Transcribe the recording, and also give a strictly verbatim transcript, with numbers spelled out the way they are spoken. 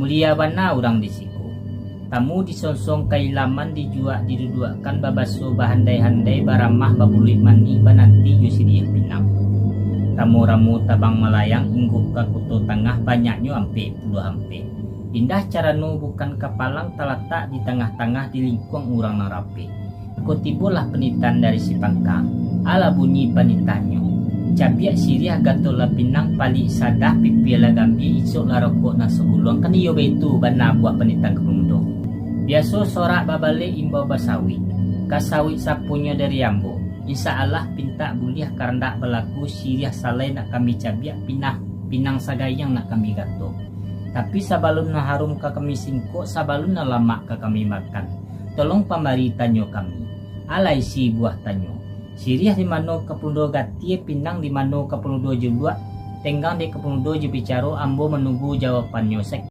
Mulia bana urang di siko. Tamu disonsong ka ilaman, dijuak diduduakkan, babaso bahandai-handai, baramah babuluik manih, bananti jo siriah pinang. Ramo-ramo tabang malayang, ingguh ka kuto tangah, banyaknyo ampek puluah ampek. Indah carano bukan kapalang, talatak di tangah-tangah, di lingkuang urang nan rapek. Ko tibolah panitahan dari si pangka. Alah bunyi panitahnyo. Cabiak siriah gato lah pinang, palik sadah pipia lah gambia, isok lah rokok nan saguluang. Kan iyo baitu bana buah panitahan kapamudo. Biaso sorak babalek imbau basawik. Ka sawik saponyo dari ambo. Insya Allah pintak buliah karandak balaku, siriah salai nak kami cabiak, pinah pinang sagayang nak kami gato. Tapi sabalun nan harum ka kami singkok, sabalun nan lamak ka kami makan, tolong pambari tanyo kami. Alah isi buah tanyo. Siriah di mano kapamudo gatie, pinang di mano kapamudo juluak, tenggang dek kapamudo jo bicaro, ambo manunggu jawabannyo. Sek-